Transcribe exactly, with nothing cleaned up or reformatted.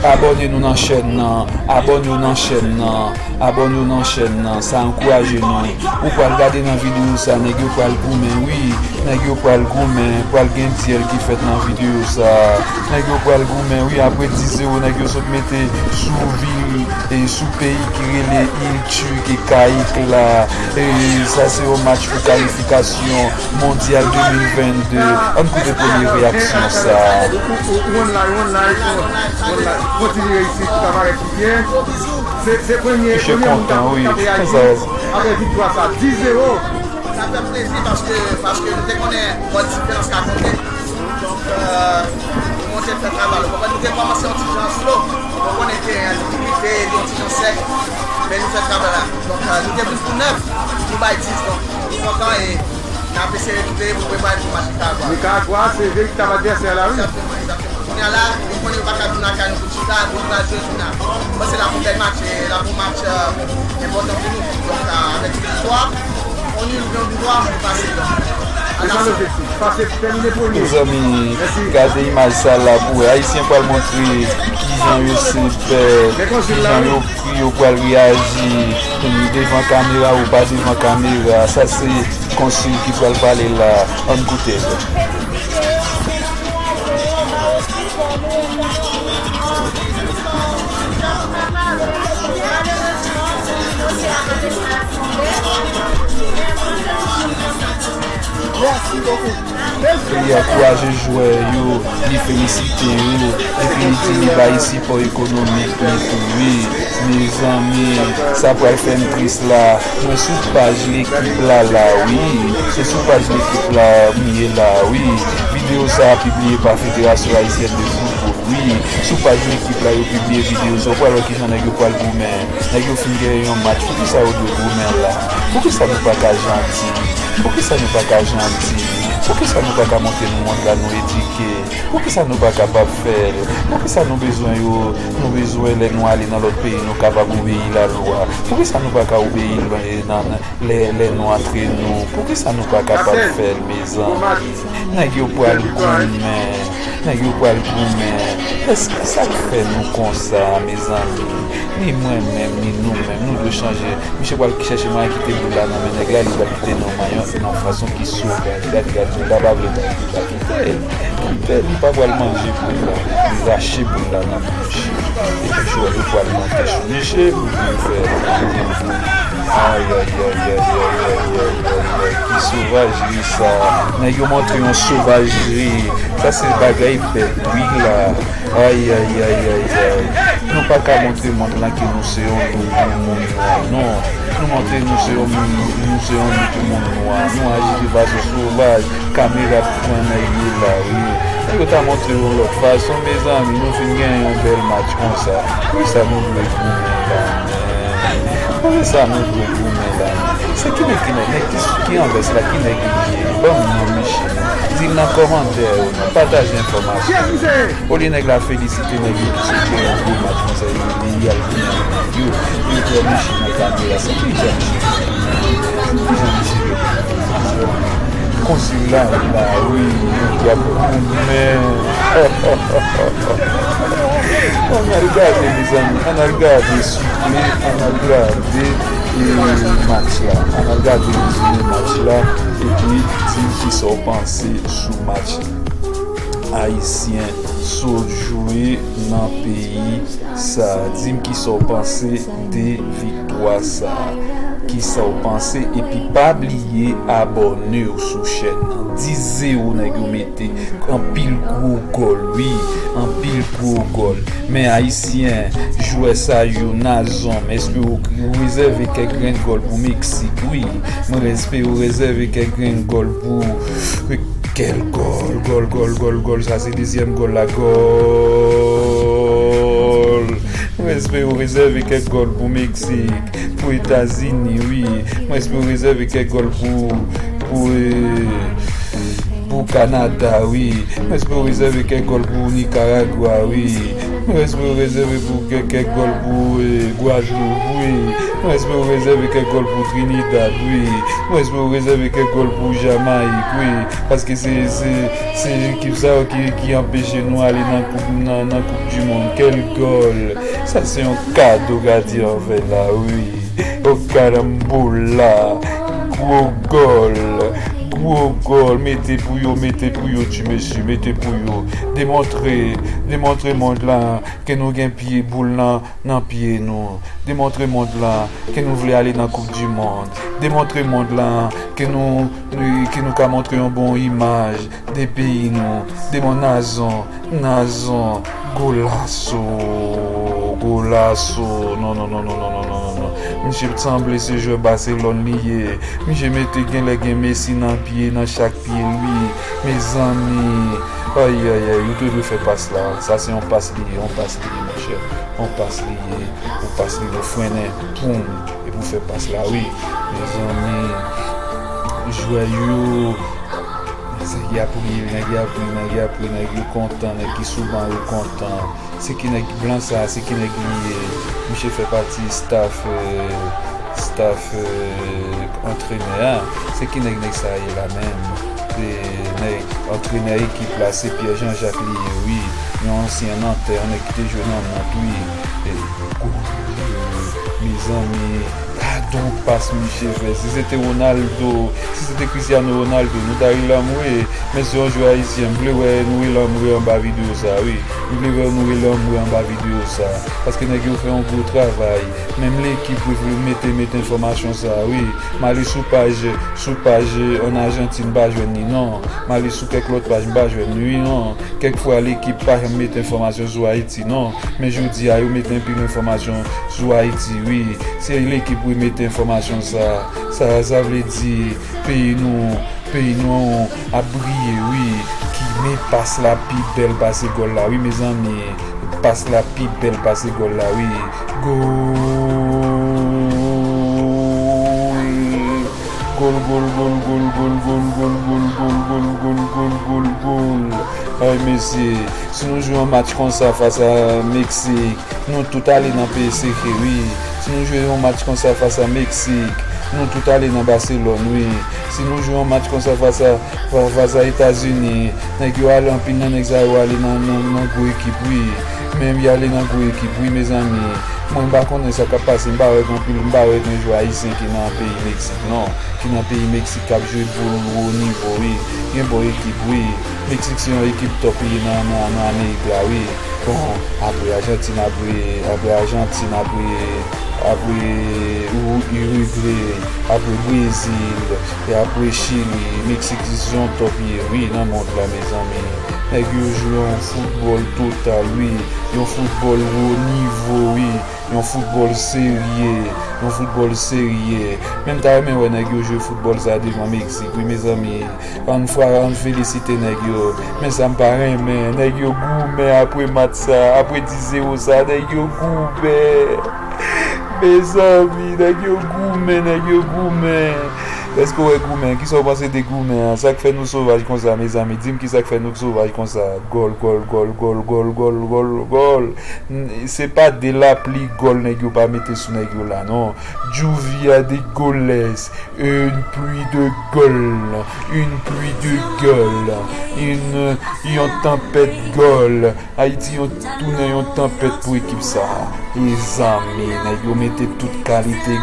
Abòne nou nan chèn nan, abòne w nan chèn nan, abòne w nan chèn nan, sa ankouraje nou. Ou pral gade nan videyo sa, nèg yo pral goumen, wi, nèg yo pral goumen, pral gen dyèl ki fèt nan videyo sa. Nèg yo pral goumen, wi, apre dis zewo, nèg yo sot mete sou vil, e sou peyi ki rele Il Turque e Kayik la. E sa se yon match pou kalifikasyon Mondyal de mil vennde. Ann koute premye reyaksyon sa. Ou, ou, ou online, ou online, ou online. Kontinye reyisi, tout ap parèt byen. Se, se premye, misye premye moun k ap, kontan, wi, k ap reyaji apre viktwa sa, dis zewo. Sa fè plezi paske, paske nou te konnen gòl diferans ka konte. Donk, euh, nou monte fè travay la. Ou konprann, nou te kòmanse yon ti jan slow. Nou konnen te an difikilte, yon ti jan sèk. Men nou fè travay la. Donk, euh, nou te vin pou nèf, nou bay dis. Donk, nou kontan e n ap eseye retouve pou prepare pou match Nikaragwa. Nikaragwa, se veritab advèsè la, wi. Egzakteman, egzakteman. Kounye a la, nou konnen yo pa ka vin lakay nou pou chita, nou pral jwe kounye a. Mwen panse l ap yon bèl match, e l ap yon match, euh, enpòtan pou nou. Donk, euh, avèk viktwa, yon nil oubyen yon viktwa, nou pase. Donk, se sa lojistik. Pase, tèmine premye. Mezanmi, gade imaj sa la pou wè. Ayisyen pral montre kijan yo sevè, kijan yo pri, yo pral reyaji devan kamera ou pa devan kamera. Sa se konsil ki pral pale la. Ann koute l. Li ankouraje jwè yo, li felisite yo, epi li di li bay sipò ekonomik li tou, wi. Mezanmi, sa pral fè m tris la. Mwen sou paj lekip la la, wi. Se sou paj lekip la m ye la, wi. Videyo sa a pibliye pa Federasyon Ayisyèn de Foutbòl, wi. Sou paj lekip la yo pibliye videyo sa. Ou pral wè kijan nèg yo pral goumen. Nèg yo fin genyen yon match. Poukisa yo dwe goumen la? Poukisa nou pa ka janti? Poukisa nou pa ka janti? Poukisa nou pa ka montre nou mond la nou edike? Poukisa nou pa kapab fè l? Poukisa nou bezwen yo, nou bezwen lè nou ale nan lòt peyi, nou kapab obeyi lalwa? Poukisa nou pa ka obeyi l, e, nan, nan, lè, lè nou antre nou? Poukisa nou pa kapab fè l, mezanmi? Nèg yo pral goumen, nèg yo pral goumen. Èske sa k fè nou konsa, mezanmi? Ni mwen menm, ni nou menm, nou dwe chanje. Misye pral chèche mwayen kite boul la nan men nèg la, li pral kite nan mayon nan fason ki sovaj. Gade, gade, boul la pa vle bay boul la. Kite l, kite l, li pa pral manje boul la. Li rache boul la nan bouch. Epi jwè yo pral monte sou misye pou vin fè. Ay, ay, ay, ay, ay, ay, ay, ay, ay, ki sovajri sa. Nèg yo montre yon sovajri. Sa se bagay bèt, wi la. Ay, ay, ay, ay, ay. Nou pa ka montre mond lan ke nou se yon nou pou moun nwa, non. Nou montre nou se yon moun, nou se yon nou pou moun nwa. Nou aji de fason sovaj. Kamera pran nèg yo la, wi. Nèg yo ta montre yon lòt fason, mezanmi, nou fin gen yon bèl match konsa. Poukisa nou dwe goumen la menm? Poukisa nou dwe goumen la menm? Se ki nèg ki nèg, nèg ki, ki anvès la, ki nèg li ye? Ban m non, Michel. Di l nan kòmantè yo, non. Pataje enfòmasyon. Olye nèg la felisite nèg yo ki sot fè yon gwo match konsa, yo, li al goumen avèk yo, yo fè Michel nan kamera. Se ki jan Michel fè? Ki jan Michel fè? Konsil la, la, wi, nèg y ap goumen. Ann al gade, mezanmi, ann al gade, souple, ann al gade, e, match la. Ann al gade rezime match la, epi di m kisa w panse sou match ayisyen sot jwe nan peyi sa. Di m kisa w panse de viktwa sa. Kisa w panse? Epi pa bliye abòne w sou chèn nan. Dis zewo nèg yo mete. Anpil gwo gòl, wi. Anpil gwo gòl. Men ayisyen, jwè sa yo, Nazon, èske w, w rezève kèk grenn gòl pou Meksik? Wi. Mwen espere w rezève kèk grenn gòl pou Kèl gòl, gòl, gòl, gòl, gòl, sa se dezyèm gòl la, gòl. Mwen espere w rezève kèk gòl pou Meksik, pou Etazini, wi. Mwen espere w rezève kèk gòl pou, pou, e, pou Kanada, wi. Mwen espere w rezève kèk gòl pou Nikaragwa, wi. Mwen espere w rezève pou kèk, kèk gòl pou, eh, Gwadloup, wi. Mwen espere w rezève kèk gòl pou Trinidad, wi. Mwen espere w rezève kèk gòl pou Jamayik, wi. Paske se, se, se ekip sa yo ki, ki anpeche nou ale nan koup, nan, nan koup di mond. Kèl gòl! Sa se yon kado gadyen an fè la, wi. O karambola! Gwo gòl! Gwo gòl! Mete pou yo, mete pou yo, ti mesye, mete pou yo. Demontre, demontre mond lan ke nou gen pye boul nan, nan pye nou. Demontre mond lan ke nou vle ale nan koup di mond. Demontre mond lan ke nou, ke nou ka montre yon bon imaj de peyi nou, de mon nazon, nazon, golaso, golaso, non, non, non. Misye sanble se jwè Baselòn li ye. Misye mete genlè gen Messi nan pye, nan chak pye l, wi. Mezanmi, ay, ay, ay, ou te dwe fè pas la. Sa se yon pas li ye, yon pas li ye, monchè. Yon pas li ye, yon pas li ye, ou frennen, poum, epi w fè pas la, wi. Mezanmi, jwè yo, nèg y ap ri, nèg y ap ri, nèg y ap ri, nèg yo kontan, nèg ki sou ban yo kontan. Se ki nèg blan sa, se ki nèg li ye? Misye fè pati staff, eh, staff, eh, antrenè a. Se ki nèg, nèg sa ye la menm? Se nèg antrenè ekip la, se Pierre Jean-Jacques li ye, wi. Yon ansyen Nantè, yon nèg ki te jwe nan Nant, wi. E, gwo, mezanmi, gadon pas misye fè. Si se te Ronaldo, si se te Cristiano Ronaldo, nou ta ri lanmwe. Men se yon jwè ayisyen, m vle wè nou ri lanmwe anba videyo sa, wi. M vle wè nou ri lanmwe anba videyo sa. Paske nèg yo fè yon gwo travay. Menm lekip wi vle mete, mete enfòmasyon sa, wi. M ale sou paj, sou paj an Ajantin, m pa jwenn li, non. M ale sou kèk lòt paj, m pa jwenn li, wi, non. Kèk fwa lekip pa janm mete enfòmasyon sou Ayiti, non. Men jodi a, yo mete anpil enfòmasyon sou Ayiti, wi. Se lekip wi mete enfòmasyon sa. Sa, sa vle di peyi nou, peyi nou ap briye, wi. Ki men pas la pi bèl pase gòl la, wi, mezanmi. Pas la pi bèl pase gòl la, wi. Gòl! Gòl, gòl, gòl. Ay, mesye, si nou jwe yon match konsa fas a Meksik, nou tout ale nan peyi seke, wi. Si nou jwe yon match konsa fas a Meksik, nou tout ale nan Baselòn, wi. Si nou jwe yon match konsa fas a, fa-, fas a Etazini, nèg yo ale, anpil nan nèg sa yo ale nan, nan, nan gwo ekip, wi. Men y ale nan gwo ekip, wi, mezanmi. Mwen, m pa konnen sa k ap pase, m pa wè gen anpil, m pa wè gen jwè ayisyen ki nan peyi Meksik, non. Ki nan peyi Meksik k ap jwe boul wo nivo, wi. Gen bon ekip, wi. Meksik se yon ekip top li ye nan, nan, nan Amerik la, wi. Bon, apre Ajantin, apre, apre Ajantin, apre, apre Ou-, Irigwe, apre Brezil, e apre Chili, Meksik se yon top li ye, wi, nan mond la, mezanmi. Nèg yo jwe yon foutbòl total, wi. Yon foutbòl wo nivo, wi. Yon foutbòl serye, yon foutbòl serye. Men m ta renmen wè nèg yo jwe foutbòl sa devan Meksik, wi, mezanmi. Ann fra-, ann felisite nèg yo. Men sa m pa renmen, nèg yo goumen apre match sa, apre dis zewo sa, nèg yo goumen. Mezanmi, nèg yo goumen, nèg yo goumen. Èske w wè goumen? Kisa w panse de goumen an? Sa k fè nou sovaj konsa, mezanmi? Di m kisa k fè nou sovaj konsa? Gòl, gòl, gòl. N-, se pa de lapli gòl nèg yo pa mete sou nèg yo la, non. Lluvia de goles, une pluie de goal, une pluie de goal, une, yon tanpèt gòl. Ayiti yon, tounen yon tanpèt pou ekip sa. Mezanmi, nèg yo mete tout kalite